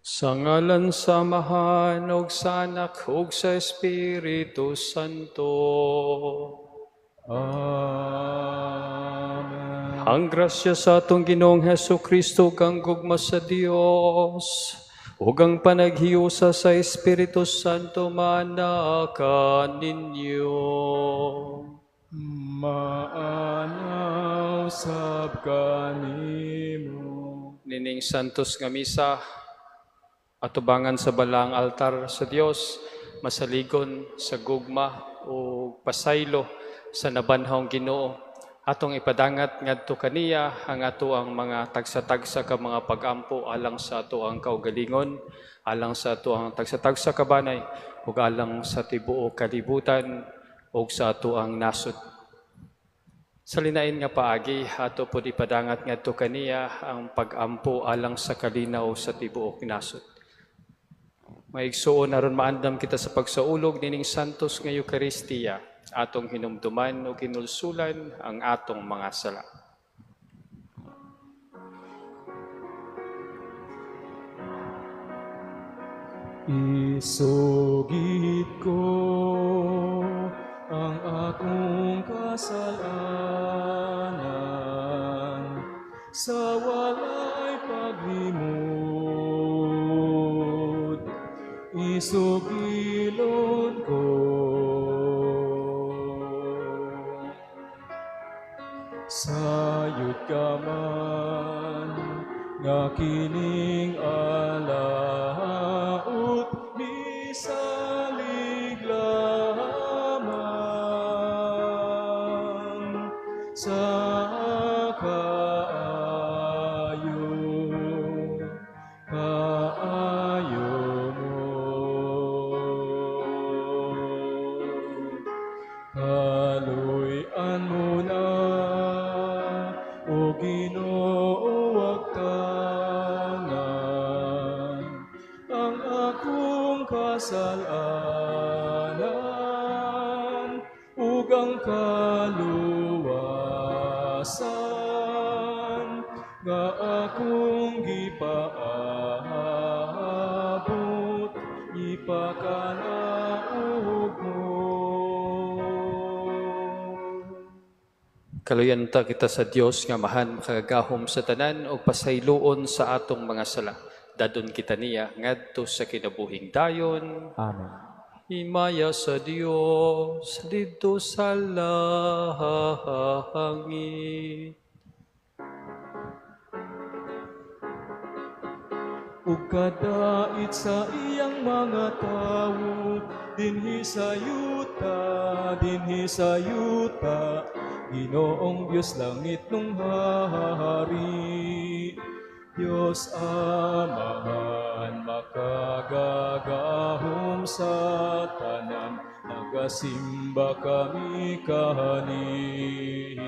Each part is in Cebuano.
Sa ngalan sa Amahan ug sa Anak ug sa Espiritu Santo. Amen. Ang grasya sa atong Ginoong Hesus Kristo ug ang gugma sa Dios ug ang panaghiusa sa Espiritu Santo maana kaninyo. Maana usab kanimo. Nining Santos nga Misa, atubangan sa balaang altar sa Dios, masaligon sa gugma o pasaylo sa nabanhawng Ginoo. Atong ipadangat ngadto kaniya ang ato ang mga tagsa-tagsa ka mga pagampo alang sa ato ang kaugalingon, alang sa ato ang tagsa-tagsa ka banay ug alang sa tibuok kalibutan ug sa ato ang nasod. Sa linain nga paagi, ato pod ipadangat ngadto kaniya ang pagampo alang sa kalinaw sa tibuok nasod. Maigsuon, aron maandam kita sa pagsaulog nining Santos nga Eukaristiya, atong hinumduman ug hinulsulan ang atong mga sala. Isugid ko ang akong kasalanan sa walay paglimod. Isugilon ko sayod ka man nga kining alaot misalig lamang sa kaayo, kaayo mo. Kaluy-an mo na, O Ginoo, wagtangan ang akong kasalanan ug ang kaluwasan nga akong gipaabot, ipakanaog mo. Kaluyan ta kita sa Dios nga Amahan makagagahom sa tanan ug pasayloon sa atong mga sala. Dadon kita niya ngadto sa kinabuhing dayon. Amen. Himaya sa Dios didto sa langit. Ug kadait sa iyang mga tawo dinhi sa yuta, dinhi sa yuta, Ginoong Dios langit nung hari. Dios Amahan makagagahom sa tanan, nagasimba kami kanimo.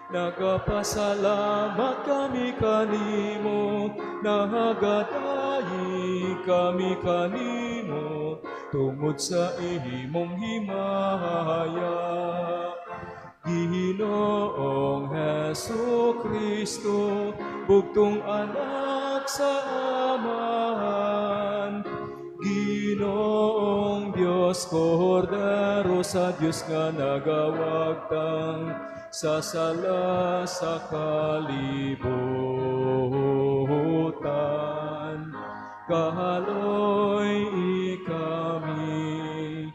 Nagapasalamat kami kanimo, nahagadayi kami kanimo, tungod sa imong himaya. Ginoong Hesus Kristo, bugtong anak sa Amahan, Ginoong Dios, Kordero sa Dios nga nagawagtang sa sala sa kalibutan. Kahaloy ikami,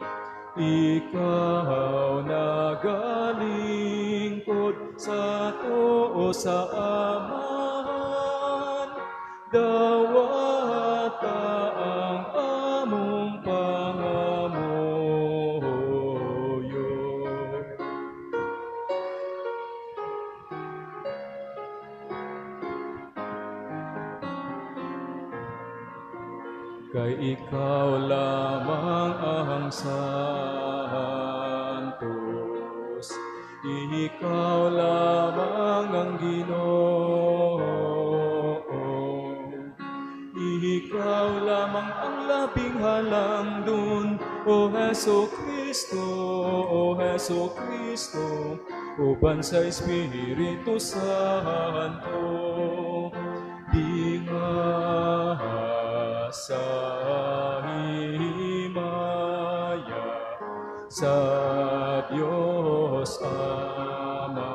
ikaw nagalingkod sa tuo sa Amahan, dawata ang among pangamuyo. Kay ikaw lamang ang santos, ikaw lamang ang Ginoo, ikaw lamang ang labing halangdon, O Hesus Kristo, O Hesus Kristo, uban sa Espiritu Santo. sa himaya sa Diyos Ama.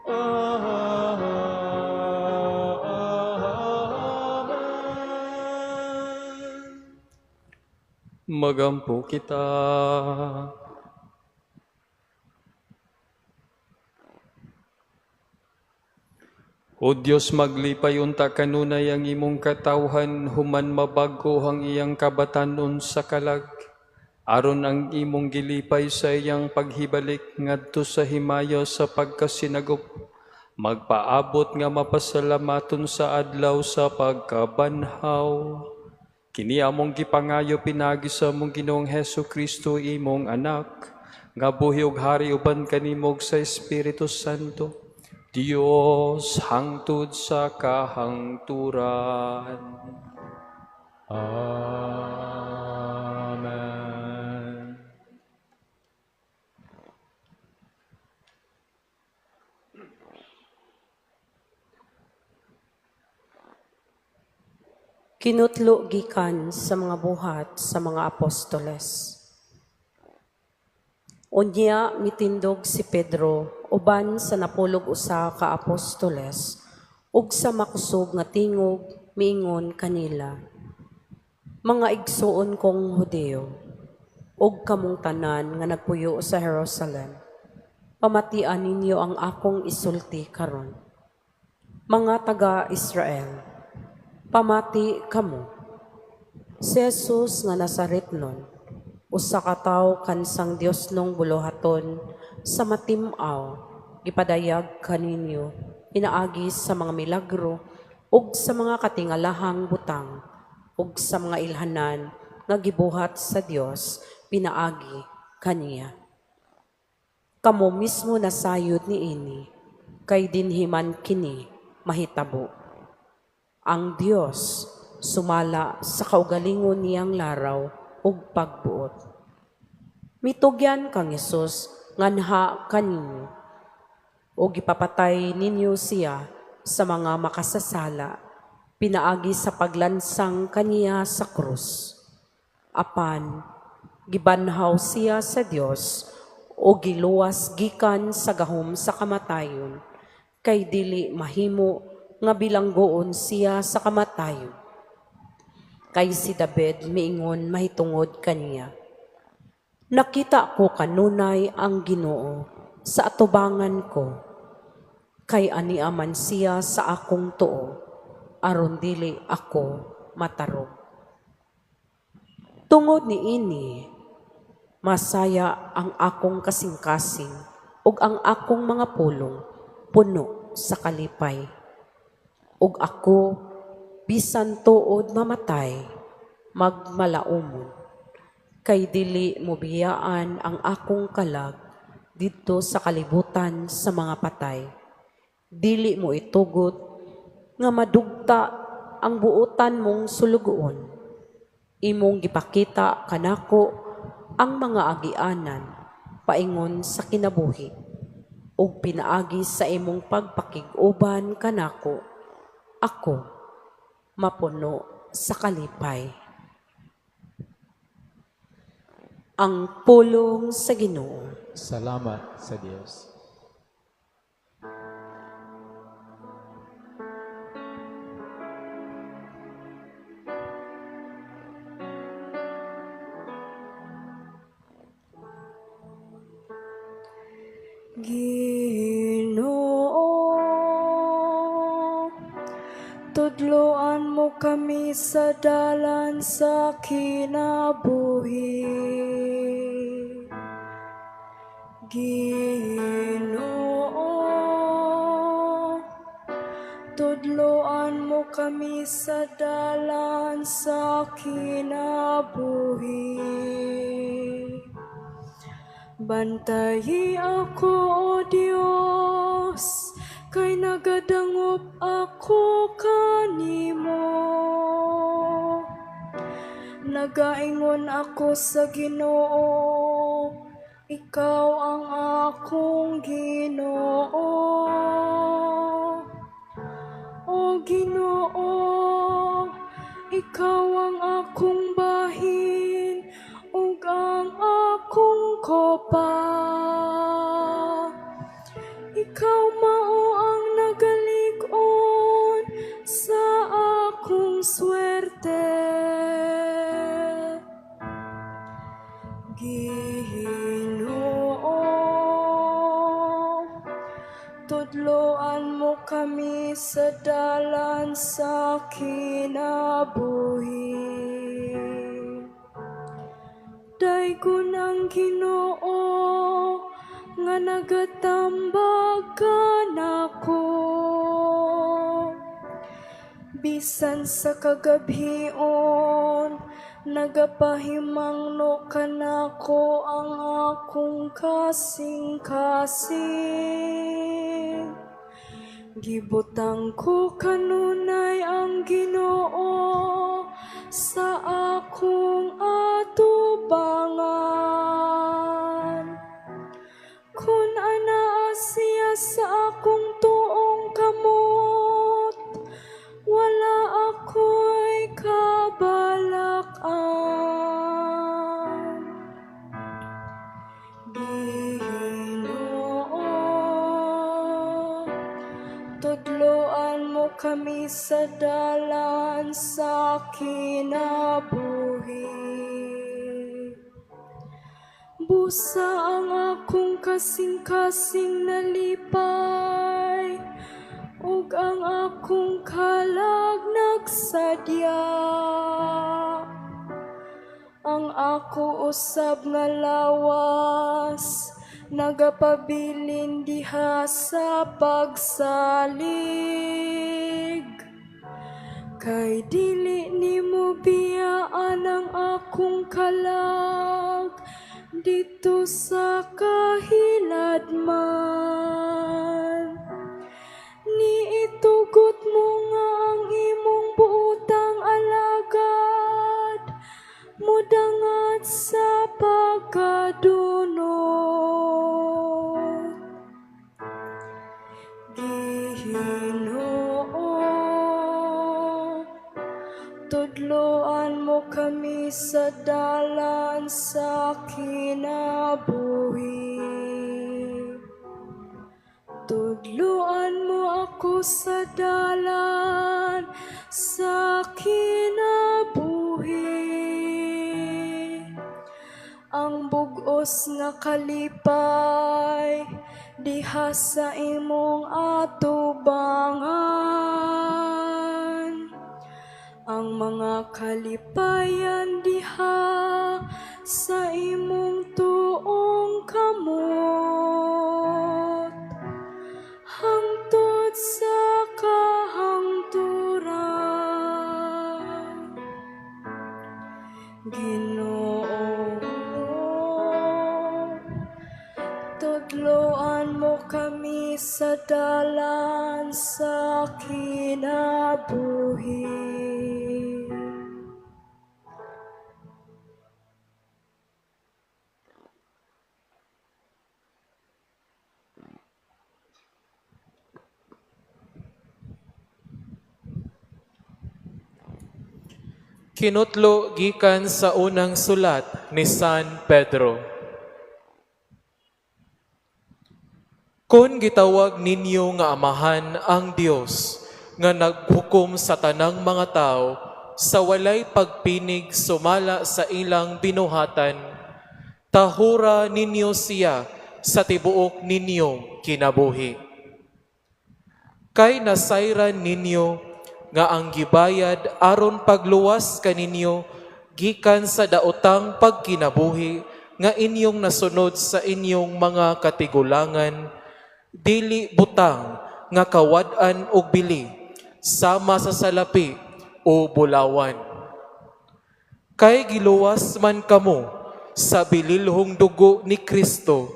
Amen. Magampo kita. O Dios, maglipay unta kanunay ang imong katawhan human mabago ang iyang kabatanon sa kalag. Aron ang imong gilipay sa iyang paghibalik ngadto sa himayo sa pagkasinagop. Magpaabot nga mapasalamaton sa adlaw sa pagkabanhaw. Kini among gipangayo pinagi sa among Ginoong Hesus Kristo imong anak, nga buhi ug hari uban kanimo sa Espiritu Santo. Dios hangtod sa kahangturan. Amen. Kinutlo gikan sa mga buhat sa mga apostoles. Unya mitindog si Pedro uban sa 61 ka apostoles ug sa makusog nga tingog miingon kanila, mga igsuon kong Hudeo ug kamong tanan nga nagpuyo sa Jerusalem, pamatian ninyo ang akong isulti karon. Mga taga-Israel, pamati kamo. Si Jesus nga Nazaretnon, usa ka tawo kansang Dios nung buluhaton sa matim-aw, gipadayag kaninyo pinaagi sa mga milagro ug sa mga katingalahang butang ug sa mga ilhanan nga gibuhat sa Dios pinaagi kaniya. Kamo mismo nasayod niini, kay dinhiman kini mahitabo. Ang Dios sumala sa kaugalingon niyang laraw ug pagbuot. Mitugyan kang Hesus nganha kaninyo, ug gipapatay ninyo siya sa mga makasasala, pinaagi sa paglansang kaniya sa krus. Apan, gibanhaw siya sa Dios o giluwas gikan sa gahom sa kamatayon, kay dili mahimo nga bilanggoon siya sa kamatayon. Kay si David miingon mahitungod kaniya, nakita ko kanunay ang Ginoo sa atubangan ko, kay ania man siya sa akong tuo, aron dili ako matarog. Tungod niini, masaya ang akong kasing-kasing ug ang akong mga pulong puno sa kalipay. Ug ako, bisan tuod mamatay, magmalaumon, kay dili mobiyaan ang akong kalag didto sa kalibutan sa mga patay. Dili mo itugot nga madugta ang buotan mong sulugoon. Imong gipakita kanako ang mga agianan paingon sa kinabuhi, ug pinaagi sa imong pagpakig-uban kanako, ako mapuno sa kalipay. Ang pulong sa Ginoo. Salamat sa Dios. Ginoo, tudloan mo kami sa dalan sa kinabuhi. Ginoo, tudloan mo kami sa dalan sa kinabuhi. Bantayi ako, O Dios, kay nagadangop ako kanimo. Nagaingon ako sa Ginoo, ikaw ang akong Ginoo. Ikaw mao ang nagalig-on sa akong swerte. Ginoo, tudloan mo kami sa dalan sa kinabuhi. Daygon ang Ginoo nga nagatambag kanako. Bisan sa kagabhion, nagapahimangno kanako ang akong kasing-kasing. Gibutang ko kanunay ang Ginoo sa akong atubangan. Kun anaa siya sa akong tuong kamot, wala ako'y kabalak-an. Ginoo, tudloan mo kami sa dalan sa kinabuhi. Busa ang akong kasing-kasing nalipay, ug ang akong kalag nagsadya. Ang ako usab nga lawas nagapabilin diha sa pagsalig. Kay dili nimo biyaan ang akong kalag didto sa kahiladman. Niitugot mo nga ang imong buotang alagad modangat sa pagkadunot. Ginoo, tudloan mo kami sa dalan sa kinabuhi. Tudloan mo ako sa dalan sa kinabuhi. Ang bug-os nga kalipay diha sa imong atubangan. Ang mga kalipayan diha sa imong tuong kamot hangtod sa kahangturan. Ginoo, tudloan mo kami sa dalan sa kinabuhi. Kinutlo gikan sa unang sulat ni San Pedro. Kon gitawag ninyo nga amahan ang Dios nga naghukom sa tanang mga tao sa walay pagpinig sumala sa ilang binuhatan, tahura ninyo siya sa tibuok ninyong kinabuhi. Kay nasayran ninyo nga ang gibayad aron pagluwas kaninyo gikan sa daotang pagkinabuhi nga inyong nasunod sa inyong mga katigulangan, dili butang nga kawad-an og bili sama sa salapi o bulawan. Kay giluwas man kamo sa bililhong dugo ni Kristo,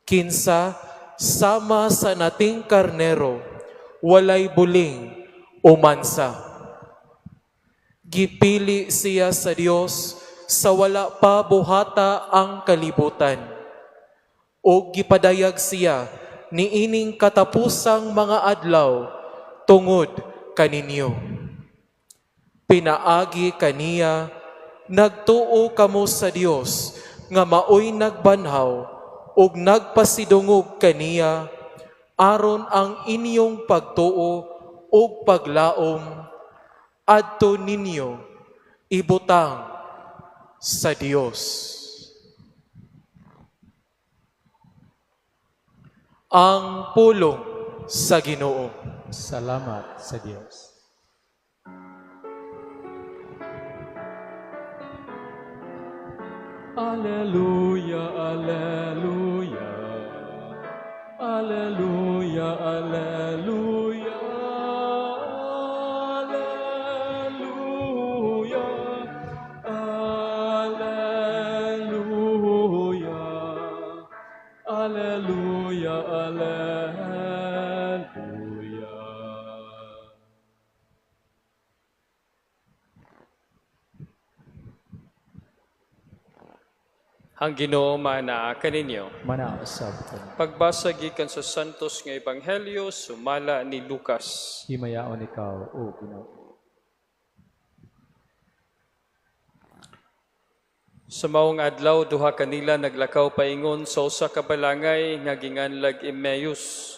kinsa sama sa nating karnero, walay buling o mansa. Gipili siya sa Dios sa wala pa buhata ang kalibutan. O gipadayag siya niining katapusang mga adlaw tungod kaninyo. Pinaagi kaniya, nagtuo kamo sa Dios nga maoy nagbanhaw ug nagpasidungog kaniya aron ang inyong pagtuo ug paglaom adto ninyo ibutang sa Dios. Ang pulong sa Ginoo. Salamat sa Dios. Alleluia, alleluia. Alleluia, alleluia. Alleluia. Alleluia. Alleluia, alleluia. Ang Ginoo maanaa kaninyo. Manausab ka. Pagbasa gikan sa Santos nga Ebanghelyo sumala ni Lucas. Himayaon ikaw, O Ginoo. Sa maong adlaw duha kanila naglakaw paingon sa usa ka balangay nga ginganlag Emmaus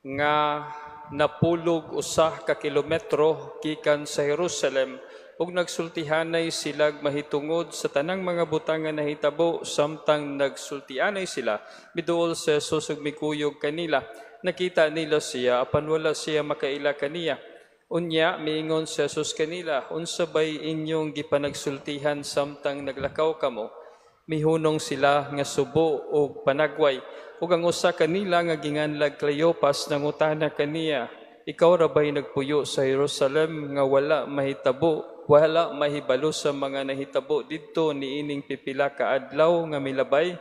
nga napulog usa ka kilometro gikan sa Jerusalem ug nagsultihanay sila mahitungod sa tanang mga butang nga nahitabo. Samtang nagsultianay sila, miduol si Jesus ug mikuyog kanila. Nakita nila siya apan wala siya makaila kaniya. Unya miingon si Jesus kanila, unsa bay inyong gipanagsultihan samtang naglakaw kamo? Mihunong sila nga subo og panagway. Ug ang usa kanila nga ginganlag Cleopas nangutana kaniya, ikaw ra bay nagpuyo sa Jerusalem nga wala mahitabo, wala mahibalo sa mga nahitabo didto niining pipila ka adlaw nga milabay?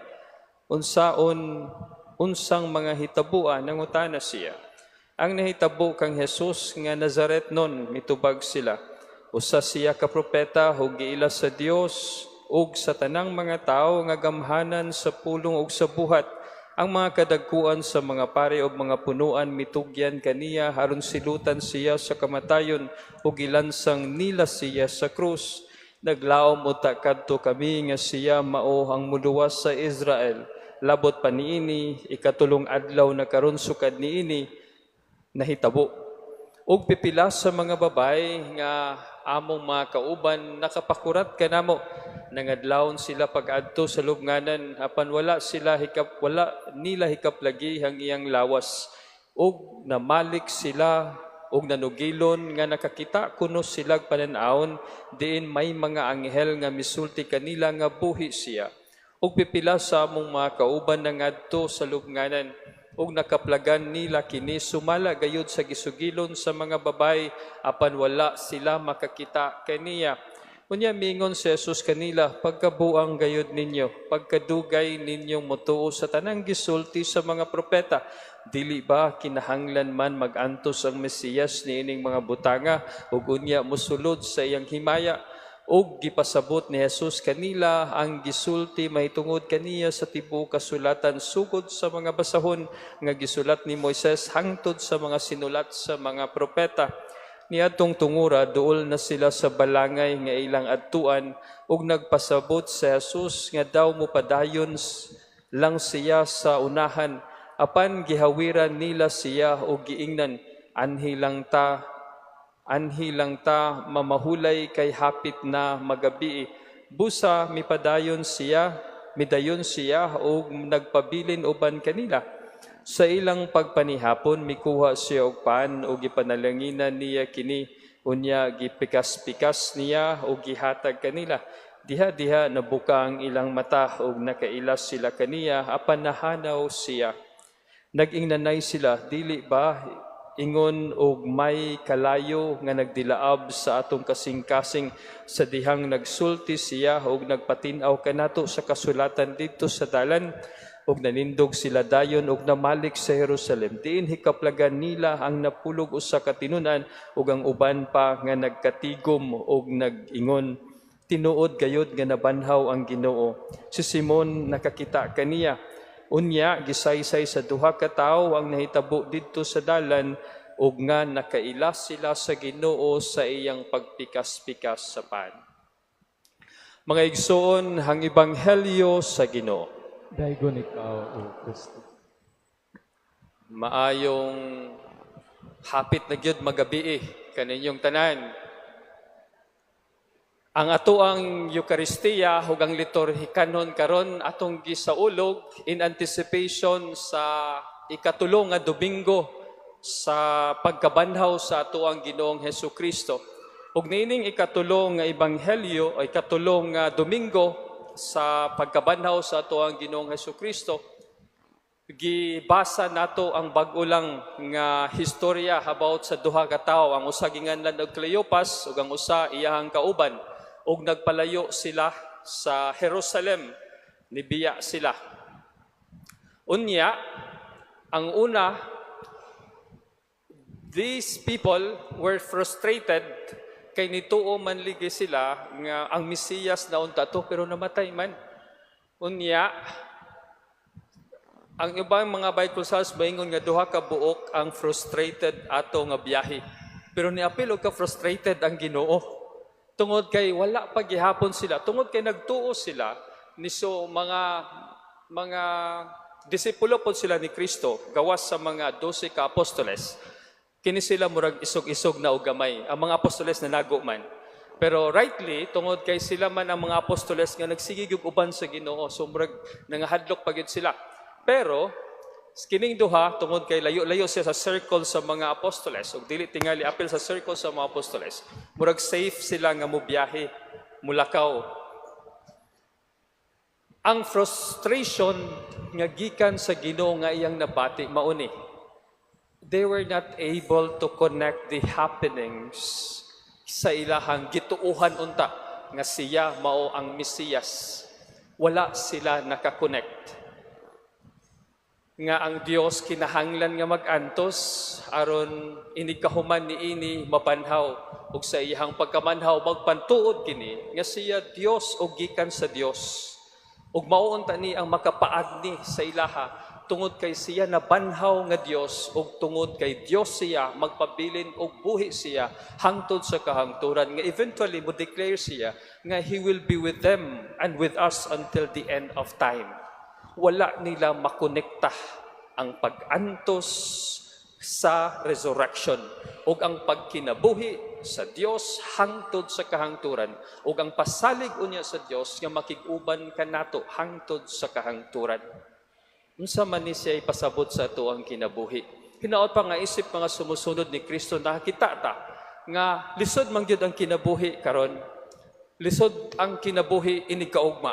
Unsaon unsang mga hitaboa? Nangutana siya. Ang nahitabo kang Jesus nga Nazaret nun, mitubag sila. Usa siya ka propeta ug giila sa Dios ug sa tanang mga tawo nga gamhanan sa pulong ug sa buhat. Ang mga kadagkuan sa mga pare ug mga punuan mitugyan kaniya aron silutan siya sa kamatayon ug gilansang nila siya sa krus. Naglaom uta kadto kami nga siya mao ang muluwas sa Israel. Labot pa niini, ikatulong adlaw na karon sukad niini nahitabo. Ug pipila sa mga babae nga among mga kauban nakapakurat kanamo, nangadlawon sila pag-adto sa lubnganan apan wala sila hikap, wala nila hikap lagi ang iyang lawas. Ug namalik sila ug nanugilon nga nakakita kuno silag panan-awon diin may mga anghel nga misulti kanila nga buhi siya. Ug pipila sa among mga kauban nangadto sa lubnganan ug nakaplagan nila kini sumala gayud sa gisugilon sa mga babay apan wala sila makakita kaniya. Unya mingon si Jesus kanila, pagkabuang gayud ninyo, pagkadugay ninyong motuo sa tanang gisulti sa mga propeta, dili ba kinahanglan man mag-antos ang Mesiyas niining mga butanga ug unya mosulod sa iyang himaya? Ug gipasabot ni Jesus kanila ang gisulti mahitungod kaniya sa tibuok kasulatan sugod sa mga basahon nga gisulat ni Moises hangtod sa mga sinulat sa mga propeta. Niadtong tungura duol na sila sa balangay nga ilang adtuan ug nagpasabot sa Jesus nga daw mopadayon lang siya sa unahan, apan gihawiran nila siya ug giingnan, anhi lang ta mamahulay kay hapit na magabi. Busa mipadayon siya, midayon siya ug nagpabilin uban kanila. Sa ilang pagpanihapon mikuha siya og pan ug gipanalanginan niya kini, unya gipikas-pikas niya ug gihatag kanila. Diha-diha nabuka ang ilang mata ug nakailas sila kaniya apan nahanaw siya. Nag-ingnanay sila, dili ba ingon og may kalayo nga nagdilaab sa atong kasing-kasing sa dihang nagsulti siya og nagpatin-aw kanato sa kasulatan didto sa dalan? Ug nanindog sila dayon ug namalik sa Jerusalem. Diin hikaplagan nila ang napulog usa ka tinun-an ug ang uban pa nga nagkatigom ug nag-ingon, tinuod gayod nga nabanhaw ang Ginoo. Si Simon nakakita kaniya. Unya gisaysay sa duha ka tawo ang nahitabo didto sa dalan ug nga nakaila sila sa Ginoo sa iyang pagpikas-pikas sa pan. Mga igsoon, ang ebanghelyo sa Ginoo. Daygon ikaw, O Kristo. Maayong hapit na gyud magabii kaninyong tanan. Ang atoang Eukaristiya ug ang liturhikanon karon atong gisaulog in anticipation sa ikatulo nga Domingo sa pagkabanhaw sa atoang Ginoong Hesus Kristo. Ug niining ikatulo nga ebanghelyo o ikatulo nga Domingo sa pagkabanhaw sa atoang Ginoong Hesus Kristo, gibasa nato ang bag-o lang nga historya about sa duha ka tawo. Ang usa ginganlan og Cleopas ug ang usa iyahang kauban, ug nagpalayo sila sa Jerusalem, nibiya sila. Unya ang una, these people were frustrated kay nituo man ligi sila nga ang Mesiyas na unta to, pero namatay man. Unya ang ibang mga Bible scholars maingon nga duha ka buok ang frustrated ato nga biyahe. Pero niapil og ka frustrated ang Ginoo. Tungod kay wala pa gihapon sila, tungod kay nagtuo sila ni so mga disipulo pod sila ni Kristo gawas sa mga 12 ka apostoles. Kini sila murag isog-isog na og gamay. Ang mga apostoles na nago man. Pero rightly, tungod kay sila man ang mga apostoles nga nagsige og uban sa Ginoo, so murag nangahadlok pa gyud sila. Pero kining duha, tungod kay layo-layo siya sa circle sa mga apostoles ug dili tingali apil sa circle sa mga apostoles, murag safe sila nga mobiyahe, mulakaw. Ang frustration nga gikan sa Ginoo nga iyang nabati mao ni they were not able to connect the happenings sa ilahang gituuhan unta nga siya mao ang Mesiyas. Wala sila nakakonect nga ang Dios kinahanglan nga mag-antos aron inig kahuman niini mabanhaw, ug sa iyang pagkabanhaw magpantuod kini nga siya Dios ug gikan sa Dios, ug mao unta ni ang makapaagni sa ilaha tungod kay siya nabanhaw nga Dios, ug tungod kay Dios siya magpabilin og buhi siya hangtod sa kahangturan, nga eventually mo declare siya nga he will be with them and with us until the end of time. Wala nila makonekta ang pag-antos sa resurrection ug ang pagkinabuhi sa Dios hangtod sa kahangturan ug ang pasalig unya sa Dios nga makig-uban kanato hangtod sa kahangturan. Unsa man ni siya ipasabot sa ato ang kinabuhi? Hinaot pa nga isip mga sumusunod ni Kristo, nakakita ta nga lisod man gyud ang kinabuhi karon. Lisod ang kinabuhi inig kaugma.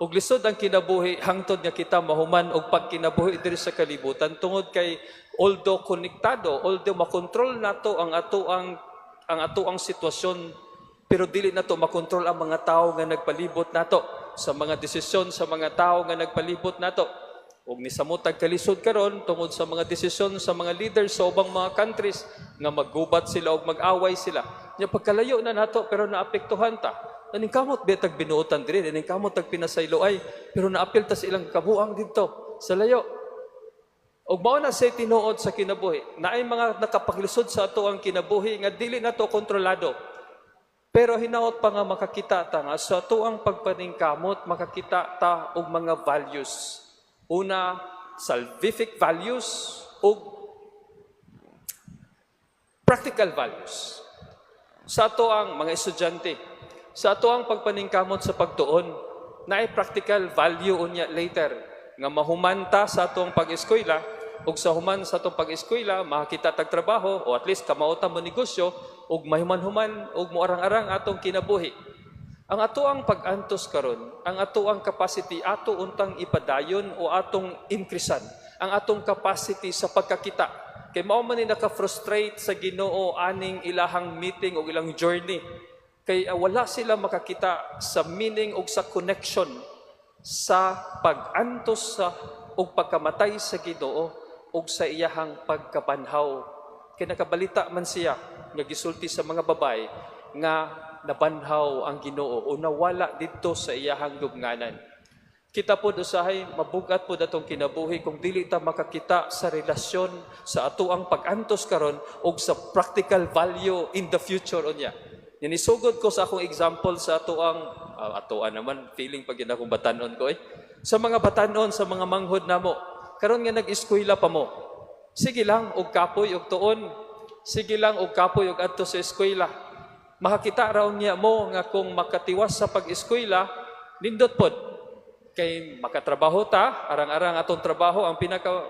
Ug lisod ang kinabuhi hangtod nga kita mahuman og pagkinabuhi diri sa kalibutan, tungod kay although konektado, although makontrol nato ang ato ang sitwasyon, pero dili nato makontrol ang mga tao nga nagpalibot nato, sa mga desisyon sa mga tao nga nagpalibot nato. Ug nisamot tag kalisod karon tungod sa mga desisyon sa mga leaders sa ubang mga countries nga maggubat sila ug mag-away sila. Nya pagkalayo na nato pero naapektuhan ta. Naningkamot ba tag binuotan diri, naningkamot tag pinasayloay, pero naapil ta sa ilang kabuang didto sa layo. Ug mao na sa tinuod sa kinabuhi. Naay mga nakapaglisod sa ato ang kinabuhi nga dili nato kontrolado. Pero hinaot pa nga makakita ta nga sa ato ang pagpaningkamot makakita ta og mga values. Una, salvific values ug practical values. Sa ato ang mga estudyante, sa ato ang pagpaningkamot sa pagtuon, naay practical value unya later nga mahumanta sa atong pag-eskwela, ug sa human sa atong pag-eskwela makakita tag trabaho o at least kamao ta mo negosyo ug mahuman-human ug moarang-arang atong kinabuhi. Ang ato ang pag-antos karon, ang ato ang capacity ato untang ipadayon o atong increasean ang atong capacity sa pagkakita. Kay mao man ni naka-frustrate sa Ginoo aning ilahang meeting o ilang journey. Kay wala sila makakita sa meaning o sa connection sa pag-antos sa ug pagkamatay sa Ginoo ug sa iyahang pagkabanhaw. Kay nakabalita man siya nga gisulti sa mga babae nga nabanhaw ang Ginoo o nawala didto sa iyahang lubnganan. Kita pod usahay mabugat pod atong kinabuhi kung dili ta makakita sa relasyon sa ato ang pag-antos karon ug sa practical value in the future unya. Nisugod ko sa akong example sa ato ang atoan naman, feeling pag yun akong batanon ko eh. Sa mga batanon, sa mga manghod namo, karon nga nag-eskwela pa mo. Sige lang og kapoy og tuon. Sige lang og kapoy og adto sa eskwela. Makakita ra niya mo nga kung makatiwas sa pag-eskwela, nindot pod kay makatrabaho ta, arang-arang atong trabaho. Ang pinaka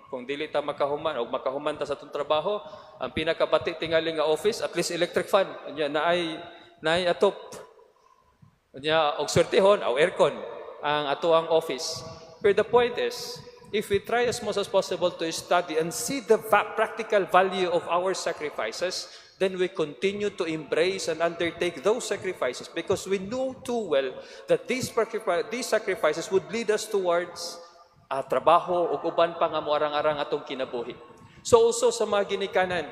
kung dili ta makahuman o makahuman ta sa atong trabaho, ang pinakabati tingali nga office, at least electric fan unya, naay atop unya, og swertehon aw aircon ang ato ang office. But the point is, if we try as much as possible to study and see the practical value of our sacrifices, then we continue to embrace and undertake those sacrifices because we know too well that these sacrifices would lead us towards trabaho ug uban pa nga moarang-arang atong kinabuhi. So also sa mga ginikanan,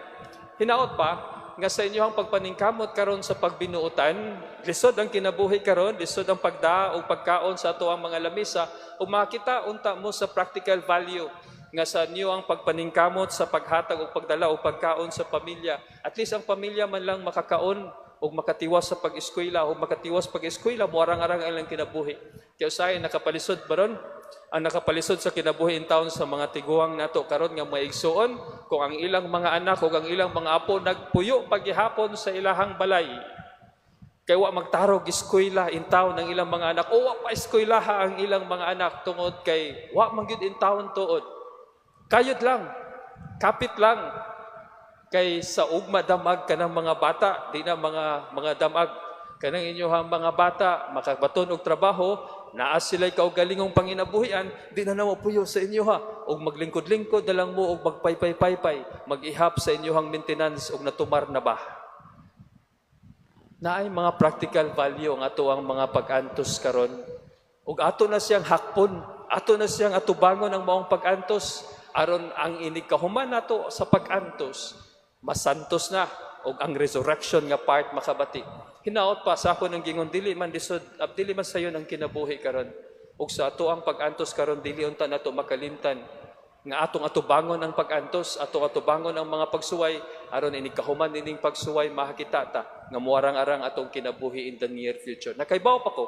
hinaot pa nga sa inyong pagpaningkamot karon sa pagbinuotan, lisod ang kinabuhi karon, lisod ang pagdaa o pagkaon sa ato ang mga lamisa, ug makita unta mo sa practical value nga sa inyo ang pagpaningkamot sa paghatag o pagdala o pagkaon sa pamilya. At least ang pamilya man lang makakaon o makatiwas sa pag-eskwela o makatiwas pag-eskwela, muarang-arang ang ilang kinabuhi. Kaya usahay nakapalisod ba ron? Ang nakapalisod sa kinabuhi in town sa mga tiguang nato karon nga mga igsuon, kung ang ilang mga anak o ang ilang mga apo nagpuyo paghihapon sa ilahang balay. Kay wa magtarog eskwela in town ang ilang mga anak o wa pa eskwelaha ang ilang mga anak tungod kay wa man gyud in town tuod. Kayod lang, kapit lang kay sa ugma damag kanang mga bata, di na mga damag kanang inyohang mga bata makabaton og trabaho, naa sila'y kaugalingong panginabuhian, di na namo puyo sa inyo ha og maglingkod-lingkod na lang mo og magpaypay-paypay, mag-ihap sa inyohang maintenance og natumar na ba. Naay mga practical value ang ato ang mga pag-antos karon ug ato na siyang hakpon, ato na siyang atubangon ang maong pag-antos aron ang inig kahuman nato sa pag-antos, masantos na og ang resurrection nga part makabati. Hinaot pa sa ako ng gingon, dili man lisod, dili man sayon ang kinabuhi karon. Ug sa ato ang pag-antos karon, dili unta nato makalimtan nga atong atubangon ang pag-antos, atong atubangon ang mga pagsuway aron inig kahuman ining pagsuway, makakita ta nga muarang-arang atong kinabuhi in the near future. Nakaibaw pa ko,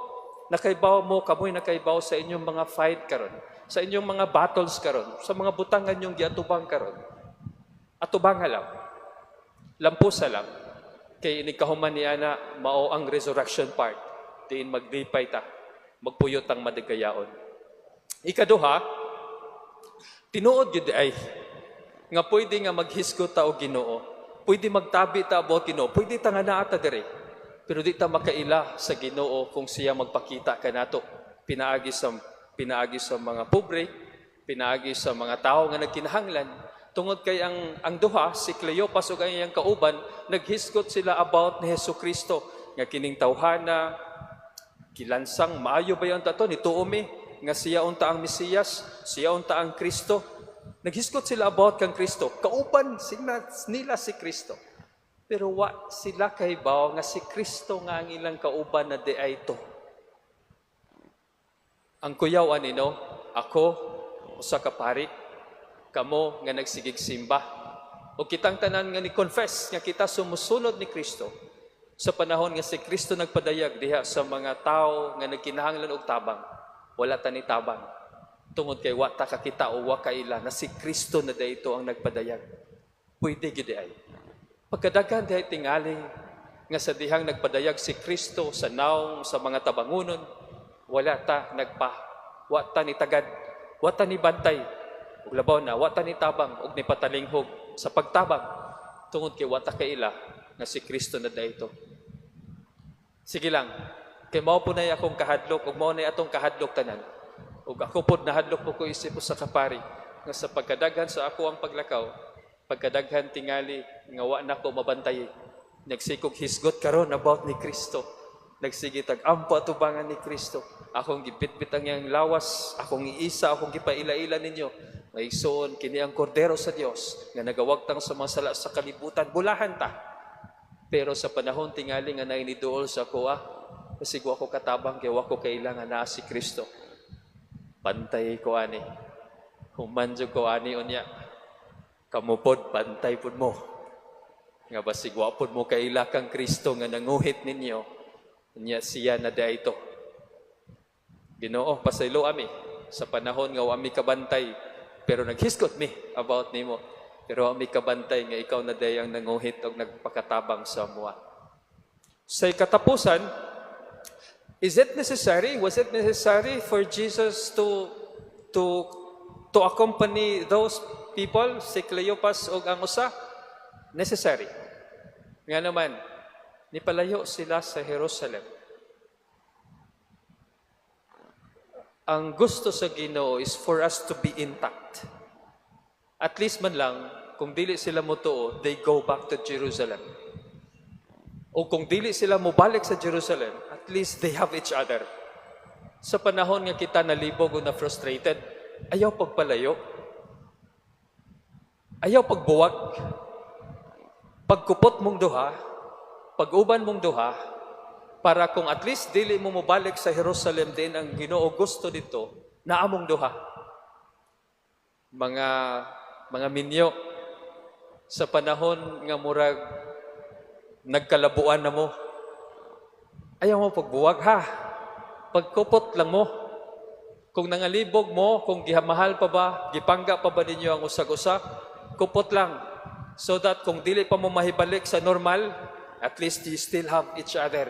nakaibaw mo, kamoy nakaibaw sa inyong mga fight karon, sa inyong mga battles karon, sa mga butangan inyong giatubang karon. Atubanga lang. Lampusa lang. Kay inig kahuman ni ana, mao ang resurrection part. Diin maglipay ta, magpuyot ang madigayaon. Ikaduha, tinuod gyud ay nga pwede nga maghisgot ta og Ginoo. Pwede magtabi ta about Ginoo. Pwede ta nga naa ta diri. Pero di ta makaila sa Ginoo kung siya magpakita kanato. Pinaagi sa mga pobre, pinaagi sa mga tao nga nagkinahanglan. Tungod kay ang duha, si Cleopas ug ang iyang kauban, naghisgot sila about ni Hesus Kristo nga kining tawhana gilansang maayo ba yung tato ni mi nga siya unta ang Mesiyas, siya unta ang Kristo. Naghisgot sila about kang Kristo. Kauban sila nila si Kristo. Pero wa sila kahibaw nga si Kristo nga ang ilang kauban na diay to. Ang kuyaw ani, no, ako usa ka pari, kamo nga nagsigig simba. O kitang tanan nga ni confess nga kita sumusunod ni Kristo, sa panahon nga si Kristo nagpadayag diha sa mga tao nga nagkinahanglan og tabang, wala ta ni tabang. Tungod kay wa ta kakita o wa kaila na si Kristo na dayto ang nagpadayag. Pwede gyud ay. Pagkadaghan dihay tingali nga sa dihang nagpadayag si Kristo sa naong sa mga tabangunon, wala ta nagpa, wa ta ni tagad, wa ta ni bantay, ug labaw na wa ta ni tabang ug ni patalinghog sa pagtabang tungod kay wa ta kaila nga si Kristo na dayto. Sige lang, kay mao po na akong kahadlok ug mao na atong kahadlok tanan. Ug ako pod nahadlok po ko isip usa ka pari nga sa pagkadaghan sa ako ang paglakaw, pagkadaghan tingali nga wa nako mabantay. Nagsikog hisgot karon about ni Kristo. Nagsige tag ampo atubangan ni Kristo. Akong gibitbit ang iyang lawas, akong iisa, akong gipaila-ila ninyo. May igsoon kini ang kordero sa Dios nga nagawagtang sa mga sala sa kalibutan. Bulahan ta. Pero sa panahon tingali nga nainiduol sa ako, kasi wa ko katabang kay wa ko kailangan naa si Kristo. Bantay ko ani. Human jud ko ani unya. Kamo pod, bantay pod mo. Nga basig wa pod mo kaila kang Kristo nga nanguhit ninyo. Unya siya na ito. Ginoo, pasaylo ami sa panahon nga wa mi kabantay. Pero naghisgot mi about nimo. Pero mi kabantay nga ikaw na diay ang nanguhit og nagpakatabang sa amoa. Sa katapusan, is it necessary? Was it necessary for Jesus to accompany those people, si Cleopas ug ang usa? Necessary. Nga naman, nipalayo sila sa Jerusalem. Ang gusto sa Ginoo is for us to be intact. At least man lang, kung dili sila motuo, they go back to Jerusalem. O kung dili sila mobalik sa Jerusalem, at least they have each other. Sa panahon nga kita nalibog o na frustrated, ayaw pagpalayo. Ayaw pagbuwag. Pagkupot mong duha, pag-uban mong duha, para kung at least dili mo mobalik sa Jerusalem din ang Ginoo gusto dito, naa mong duha. Mga minyo, sa panahon nga murag nagkalabuan na mo, ayaw mo pagbuwag, ha. Pagkupot lang mo. Kung nangalibog mo, kung gihamahal pa ba, gipangga pa ba ninyo ang usag-usa, kupot lang. So that kung dili pa mo mahibalik sa normal, at least you still have each other.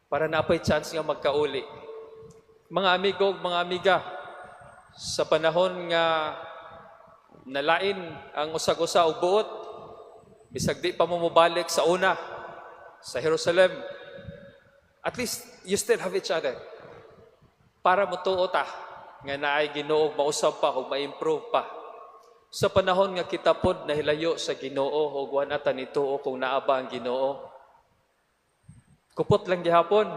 Para naa pa'y chance nga magkauli. Mga amigo, mga amiga, sa panahon nga nalain ang usag-usa og buot, bisag di pa mo mobalik sa una, sa Jerusalem, at least you still have each other. Para motuo ta nga naay Ginoo, mausab pa ug ma-improve pa. Sa panahon nga kita pod nahilayo sa Ginoo ug wa na ta nituo kung naa ba ang Ginoo, kupot lang gihapon.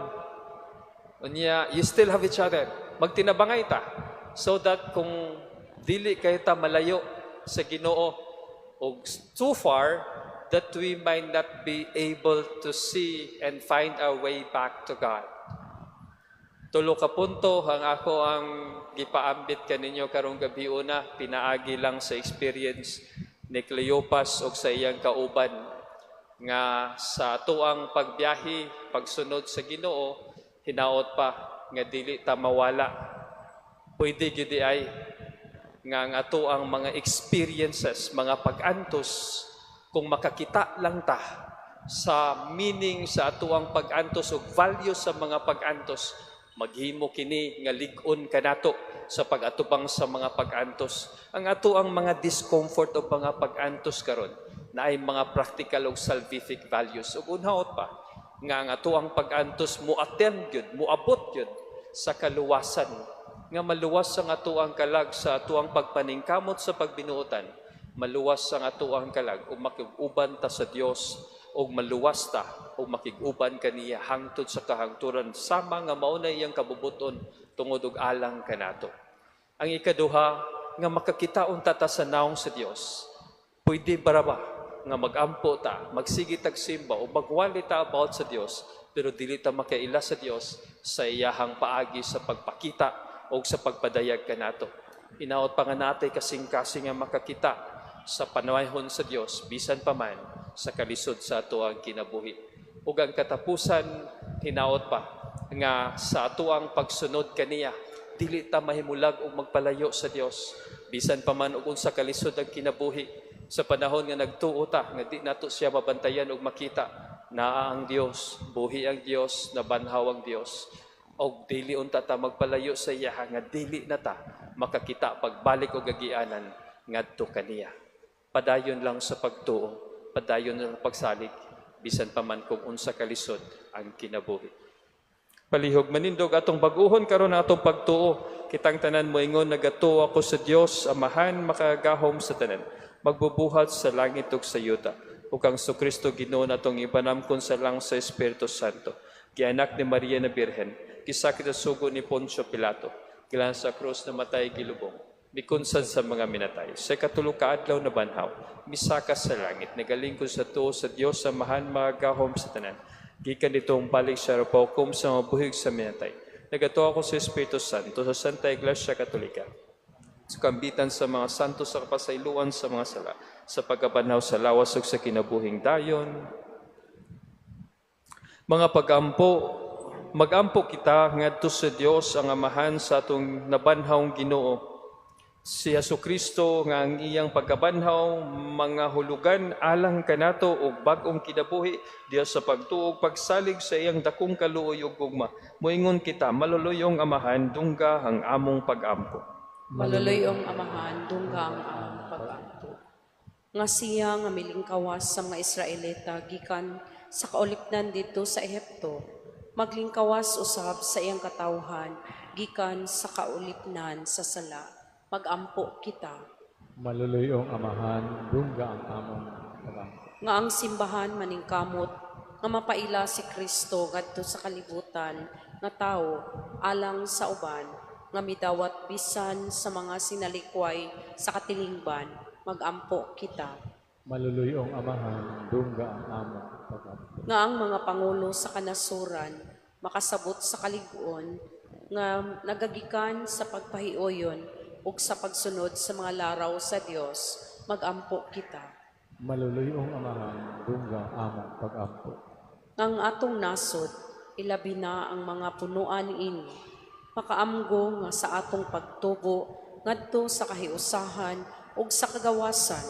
Unya, you still have each other. Magtinabangay ta so that kung dili kay ta malayo sa Ginoo og too far that we might not be able to see and find our way back to God. Tulo ka punto ang ako ang gipaambit kaninyo karong gabi. Una, pinaagi lang sa experience ni Cleopas ug sa iyang kauban nga sa atuang pagbiyahe, pagsunod sa Ginoo, hinaot pa nga dili ta mawala. Pwede gyud ay nga ang atoang mga experiences, mga pag-antos, kung makakita lang ta sa meaning sa atoang pag-antos ug value sa mga pag-antos, maghimo kini nga lig-on kanato sa pag-atubang sa mga pag-antos. Ang atoang mga discomfort o mga pag-antos karon naay mga practical ug salvific values. Ug unhaot pa nga ang atoang pag-antos mo-attend gyud, moabot gyud sa kaluwasan, nga maluwas ang atoang kalag sa atoang pagpaningkamot sa pagbinuotan, maluwas ang atoang kalag ug makig-uban ta sa Dios ug maluwas ta ug makig-uban kaniya hangtod sa kahangturan sama nga mao na iyang kabubuton tungod og alang kanato. Ang ikaduha, nga makakita unta ta sa naong sa Dios. Pwede bara ba nga magampo ta, magsige tag simba o magwali ta about sa Dios, pero dili ta makaila sa Dios sa iyahang paagi sa pagpakita o sa pagpadayag kanato? Hinaot pa nga natay kasing-kasing nga makakita sa panayhon sa Dios bisan pa man sa kalisod sa atoang kinabuhi. Ug ang katapusan, hinaot pa nga sa atoang pagsunod kaniya, dili ta mahimulag og magpalayo sa Dios bisan pa man og unsa kalisod ang kinabuhi. Sa panahon nga nagtuo ta nga di nato siya mabantayan og makita, naa ang Dios, buhi ang Dios, nabanhaw ang Dios, og dili unta ta magpalayo sa iya nga dili na ta makakita pagbalik og agianan ngadto kaniya. Padayon lang sa pagtuo, padayon lang sa pagsalig, bisan pa man kung unsa kalisod ang kinabuhi. Palihog manindog, atong bag-ohon karon ang atong pagtuo. Kitang tanan moingon, "Nagatuo ako sa Dios Amahan, makagagahom sa tanan, magbubuhat sa langit ug sa yuta, ug kang Kristo Ginoo natong ipanamkon sa lang sa Espiritu Santo. Gianak ni Maria na Birhen, gisakit sa sugo ni Poncio Pilato, gilan sa krus, namatay, gilubong, mikunsad sa mga minatay. Sa ikatulo ka adlaw nabanhaw, misaka sa langit, nagalingkod sa tuo sa Dios Amahan, makagagahom sa tanan. Gikan didto mobalik siya hukom sa mga buhi ug sa minatay. Nagatuo ako sa Espiritu Santo, sa Santa Iglesia Katolika, sa kambitan sa mga santo, sa kapasayloan sa mga sala, sa pagkabanhaw sa lawas ug sa kinabuhing dayon." Mga pagampo, magampo kita ngadto sa Dios ang Amahan sa atong nabanhawng Ginoo. Si Hesukristo nga ang iyang pagkabanhaw mga hulugan alang kanato og bag-ong kinabuhi diha sa pagtuo ug pagsalig sa iyang dakong kaluoy ug gugma. Moingon kita, maluluyong Amahan, dungga ang among pagampo. Maluluyong Amahan, dungga ang among pag-ampo. Nga siya nga milingkawas sa mga Israelita gikan sa kaulipnan didto sa Ehipto, maglingkawas usab sa iyang katawhan gikan sa kaulipnan sa sala. Magampo kita. Maluluyong Amahan, dungga ang among pag-ampo. Nga ang simbahan maningkamot nga mapaila si Kristo ngadto sa kalibutan nga tawo alang sa uban nga midawat bisan sa mga sinalikway sa katilingban, magampo kita. Maluluyong Amahan, dungga ang among pag-ampo. Nga ang mga pangulo sa kanasuran makasabot sa kalig-on nga nagagikan sa pagpahiuyon ug sa pagsunod sa mga laraw sa Dios, magampo kita. Maluluyong Amahan, dungga ang among pag-ampo. Ang atong nasod, ilabi na ang mga punuan ini, makaamgo nga sa atong pagtubo ngadto sa kahiusahan ug sa kagawasan,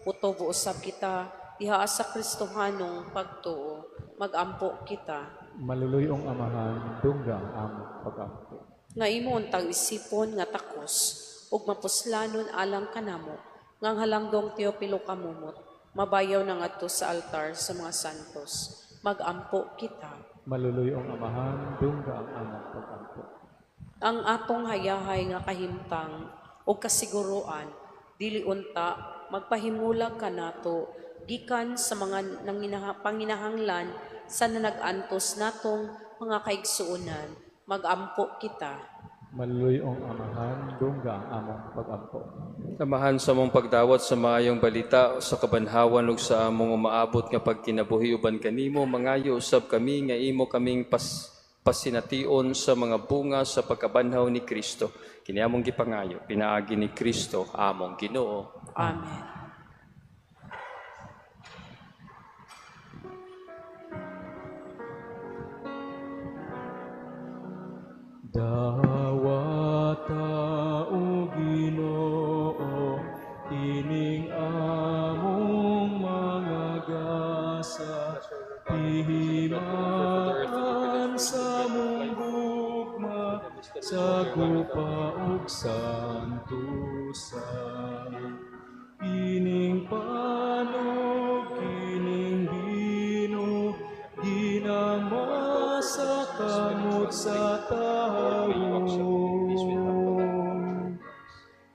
mutubo usab kita diha sa Kristohanong pagtuo, magampo kita. Maluluyong Amahan, dungga ang among pag-ampo. Nga imo untang isipon nga takos ug mapuslanon alang kanamo nga ang halangdong Teopilo Camomot mabayaw na ngadto sa altar sa mga santos, magampo kita. Maluluyong Amahan, dungga ang among pag-ampo. Ang atong hayahay nga kahimtang ug kasiguruan dili unta magpahimulag kanato gikan sa mga panginahanglan sa nanag-antos natong mga kaigsuonan, magampo kita. Maluluyong Amahan, dungga ang among pag-ampo. Amahan, sa among pagdawat sa maayong balita sa kabanhawan ug sa among umaabot nga pagkinabuhi uban kanimo, mangayo usab kami nga imo kaming pasination sa mga bunga sa pagkabanhaw ni Kristo. Kini among gipangayo pinaagi ni Kristo among Ginoo. Amen. Dawata o Ginoo ining among mga gasa, pihimaan sa mong gugma sa gupa ug santusan. Ining panog, kining bino, ginama sa kamot sa tawo.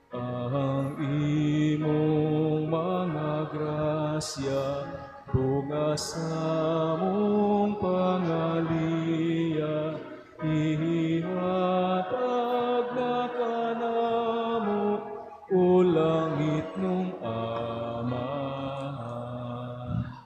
Ang imong mga grasya, bunga sa mong pangaliya, ihatag na kanamo, o langit nung Amahan.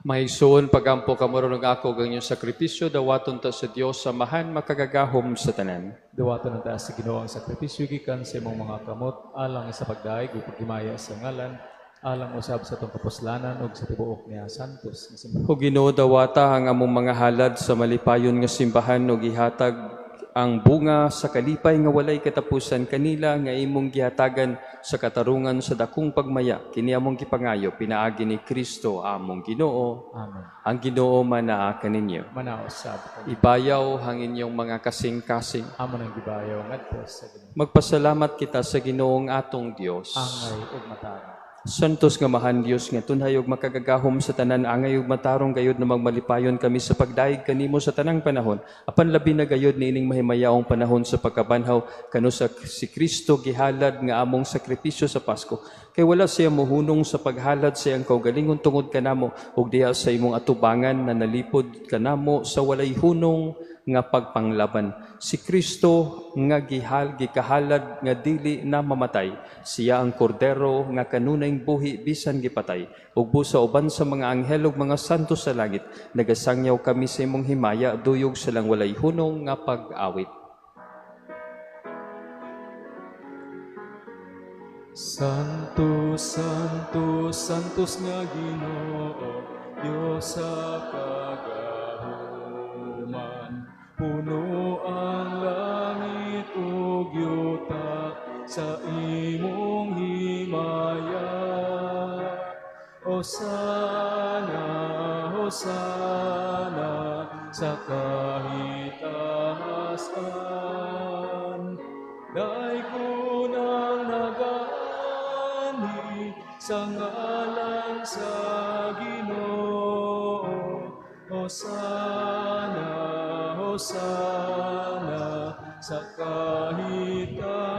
Mahigsuon, pagampo kamo ron ako ang inyong sakripisyo, dawaton ta sa Dios Amahan makagagahom sa tanan. Dawaton ta sa Ginoo ang sakripisyo gikan sa imong mga kamot alang sa pagdayeg ug paghimaya sa ngalan, alang usab sa atong kapuslanan ug sa tibuok niya santos nga simbahan. O Ginoo, dawata ang among mga halad sa malipayon nga simbahan ug ihatag ang bunga sa kalipay nga walay katapusan kanila nga imong gihatagan sa katarungan sa dakong pagmaya. Kini among gipangayo pinaagi ni Kristo among Ginoo. Amen. Ang Ginoo manaa kaninyo. Manao sab. Ibayaw ang inyong mga kasing-kasing. Amo nang gibayaw ngadto sa Ginoo. Magpasalamat kita sa Ginoong atong Dios. Angay ug matarong. Santos nga mahan Dios nga tunhay ug makagagahom sa tanan, angay ug matarong gayud na magmalipayon kami sa pagdayeg kanimo sa tanang panahon, apan labi na gayud niining mahimayaong panahon sa pagkabanhaw kanu sa si Kristo gihalad nga among sakripisyo sa Pasko. Kay wala siya mohunong sa paghalad sa iyang kaugalingon tungod kanamo ug diha sa imong atubangan na nalipod kanamo sa walay hunong nga pagpanglaban. Si Kristo nga gikahalad nga dili na mamatay, siya ang kordero nga kanunay buhi bisan gipatay. Ug busa uban sa mga anghel ug mga santo sa langit, nagasangyaw kami sa imong himaya duyog sa lang walay hunong nga pag-awit. Santo, Santo, Santos nga Ginoo, Dios sa kagahuman, puno ang langit ug yuta sa imong Hosana, Hosana sa kahitasan. Daygon ang nagaanhi sa ngalan sa Ginoo. Hosana, Hosana sa kahitasan.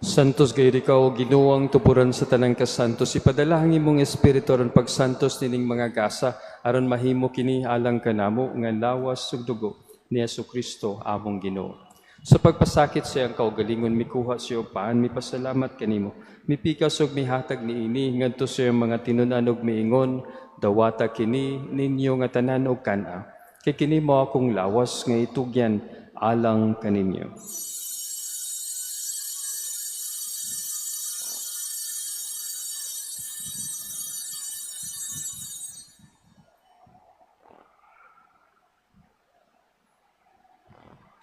Santos gayud ikaw, Ginoo, ang tuburan sa tanang kasantos. Ipadala ang imong espiritu aron pagsantos nining mga gasa, aron mahimo kini alang kanamo nga lawas ug dugo ni Hesukristo among Ginoo. Sa pagpasakit sa iyang kaugalingon, mikuha siya og paan, mipasalamat kanimo. Mipikas og mihatag niini ngadto sa iyang mga tinun-an og miingon, dawata kini ninyo nga tanan og kan-a. Kay kini mao akong lawas nga itugyan alang kaninyo.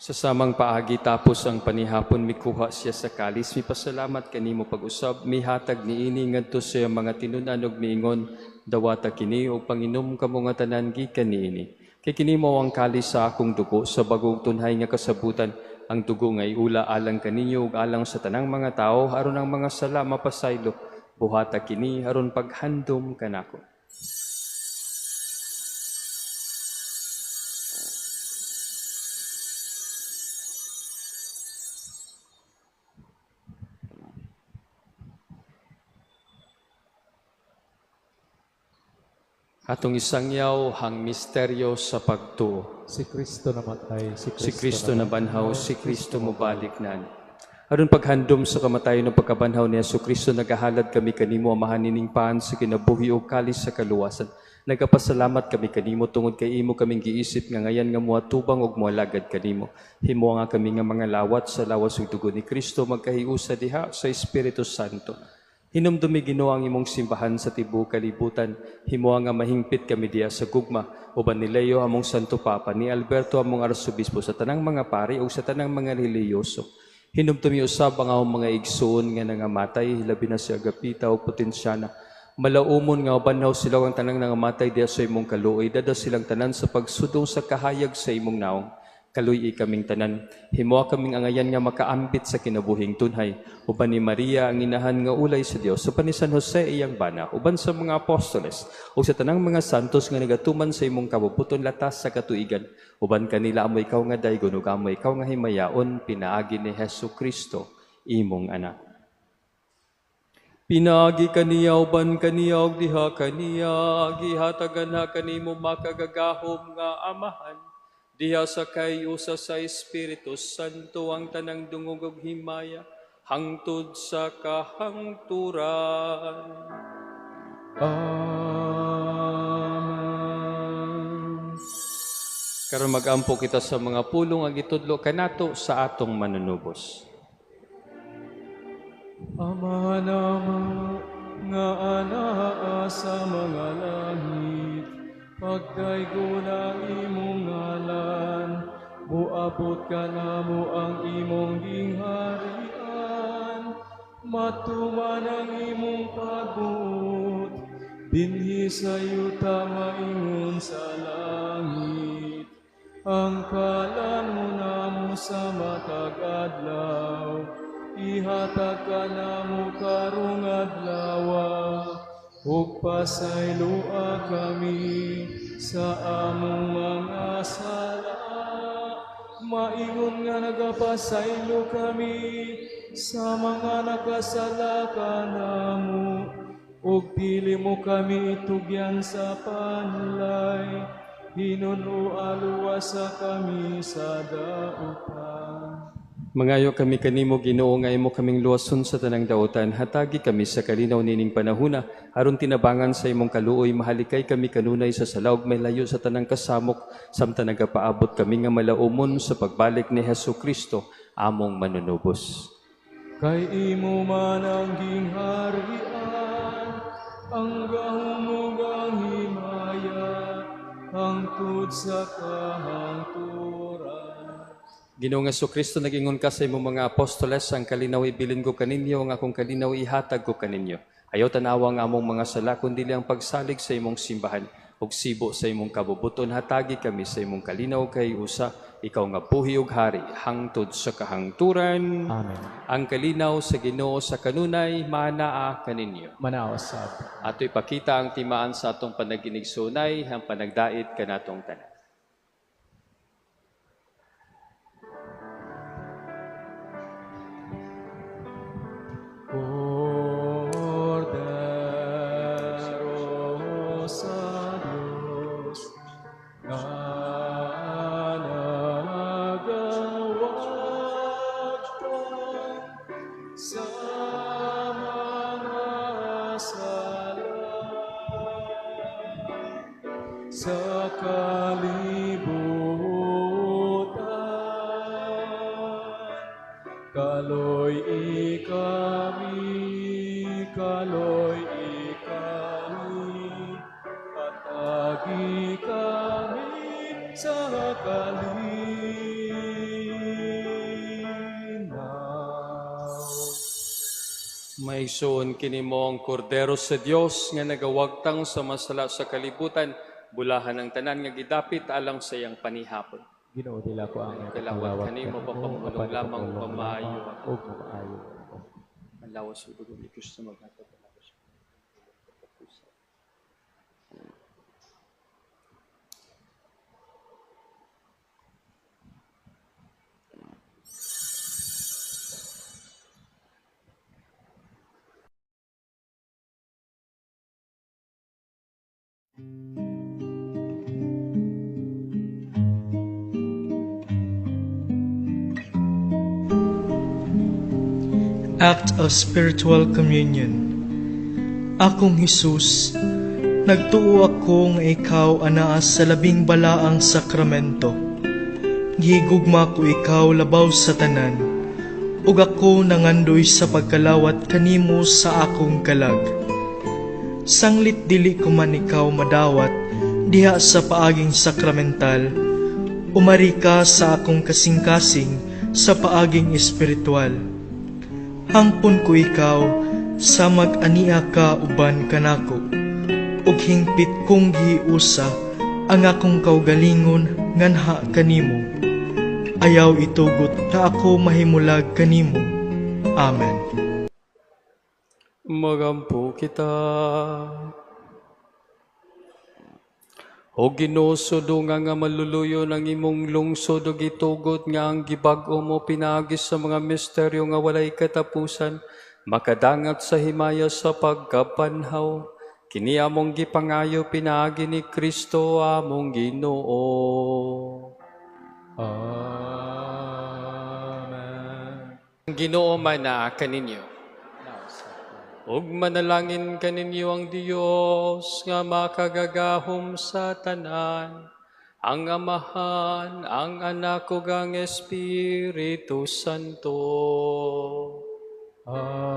Sa samang paagi tapos ang panihapon, mikuha siya sa kalis, mipasalamat kanimo pag-usab, mihatag niini ngadto sa iyang mga tinun-an og miingon, dawata kini og panginom kamo nga tanan gikan niini. Kay kini mao ang kalis sa akong dugo sa bagong tunhay nga kasabutan, ang dugo nga iula alang kaninyo ug alang sa tanang mga tawo aron ang mga sala mapasaylo. Buhata kini aron paghandom kanako. Atong isangyaw ang misteryo sa pagtuo. Si Kristo namatay, si Si Kristo nabanhaw, si Kristo mobalik nan. Aron paghandom sa kamatayon ng pagkabanhaw ni Hesukristo, nagahalad kami kanimo Amahan nining paan sa kinabuhi ug kalis sa kaluwasan. Nagapasalamat kami kanimo tungod kay imo kaming giisip nga ngayan nga moatubang ug moalagad kanimo. Himo nga kami nga mga lawat sa lawas ug dugo ni Kristo magkahiusa diha sa Espiritu Santo. Hinumdumi Ginoo ang imong simbahan sa tibuok kalibutan. Himoa nga mahingpit kami diha sa gugma. Uban ni Leo among Santo Papa, ni Alberto among Arsobispo, sa tanang mga pari ug sa tanang mga relihiyoso. Hinumdumi usab ang among mga igsoon nga nangamatay, labi na si Agapita o Potensyana. Malaumon nga banhaw sila ang tanang nangamatay diha sa imong kaluoy, dada silang tanan sa pagsudong sa kahayag sa imong naong. Kaluy-i kaming tanan, himoa kaming angayan nga makaambit sa kinabuhing tunhay. Uban ni Maria ang inahan nga ulay sa Dios, uban ni San Jose iyang bana, uban sa mga apostoles, ug sa tanang mga santos nga nagatuman sa imong kabubuton latas sa katuigan. Uban kanila amo ikaw nga daygon ug amo ikaw nga himayaon, pinaagi ni Hesus Kristo imong anak. Pinaagi kaniya uban kaniya ug diha kaniya gihatagan ha kanimo makagagahom nga Amahan. Diha sa kay usa sa Espiritu Santo ang tanang dungog ug himaya hangtod sa kahangturan. Amen. Karon magampo kita sa mga pulong ang gitudlo kanato sa atong manunubos. Ama namo nga anaa sa mga langit, pagdaygon ang imong ngalan, muabot kanamo ang imong gingharian, matuman ang imong pagbuot, dinhi sa yuta maingon sa langit. Ang kalan mo namo sa matag adlaw, ihatag kanamo karong adlawa, ug pasayloa kami sa among mga sala, maingon nga nagapasaylo kami sa mga nakasala kanamo, ug dili mo kami itugyan sa panlay, hinunoa luwasa kami sa dautan. Mangayo kami kanimo Ginoo nga imo kaming luwason sa tanang dautan, hatagi kami sa kalinaw nining panahuna aron tinabangan sa imong kaluoy, mahalikay kami kanunay sa salaog may layo sa tanang kasamok samtang nagapaabot kami nga malaumon sa pagbalik ni Hesus Kristo among manunubos. Kay imo man ang gingharian, ang gahom ug ang himaya, hangtod sa kahangturan. Ginoong Kristo, nag-ingon ka sa imong mga apostoles, ang kalinaw ibilin ko kaninyo, ang akong kalinaw ihatag ko kaninyo. Ayaw tanawa ang among mga sala, kundi ang pagsalig sa imong simbahan, ug sibo sa imong kabubuton, hatagi kami sa imong kalinaw kay usa, ikaw nga buhi ug hari, hangtod sa kahangturan. Amen. Ang kalinaw sa Ginoo sa kanunay, manaa kaninyo. Manaa usab. Ato ipakita ang timaan sa atong panaginigsunay, ang panagdait kanatong tanan. Kordero sa Diyos nga nagawagtang sa mga sala sa kalibutan. Kaloy-i kami, kaloy-i kami, hatagi kami sa kalinaw. Maigsoon kini mo ang kordero sa Dios nga nagawagtang sa masala sa kalibutan, bulahan ang tanan nga gidapit alang sa iyang panihapon. Ginoo, dili ako ang Kalawat kanimo, pagpamulong lamang pamaayo ako. ug mamaayo ako. Ang lawas ug dugo ni Kristo maghatag sa Act of Spiritual Communion. Akong Hesus, nagtuo ako nga ikaw anaa sa labing balaang sakramento. Gihigugma ko ikaw labaw sa tanan, ug ako nangandoy sa pagkalawat kanimo sa akong kalag. Sanglit dili ko man ikaw madawat diha sa paaging sakramental, umari ka sa akong kasing-kasing sa paaging espiritual. Hangpon ko ikaw sa mag-ania ka uban kanako, ug hingpit kong giusa ang akong kaugalingon nganha kanimo. Ayaw itugot na ako mahimulag kanimo. Amen. Magampo kita. O Ginoo, sudunga nga maluluyo ng imong lungsod ug gitugot nga ang gibag-o mo pinaagi sa mga misteryo nga walay katapusan, makadangat sa himaya sa pagkapanhaw. Kini among gipangayo pinaagi ni Kristo among Ginoo. Amen. Ang Ginoo man kaninyo. Ug manalangin kaninyo ang Dios nga makagagahom sa tanan, ang Amahan, ang Anak ug ang Espiritu Santo. Amen.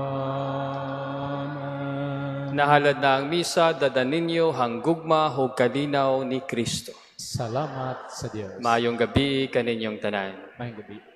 Nahalad na ang misa, dada ninyo hanggugma ug kalinaw ni Kristo. Salamat sa Dios. Maayong gabi kaninyong tanan. Maayong gabi.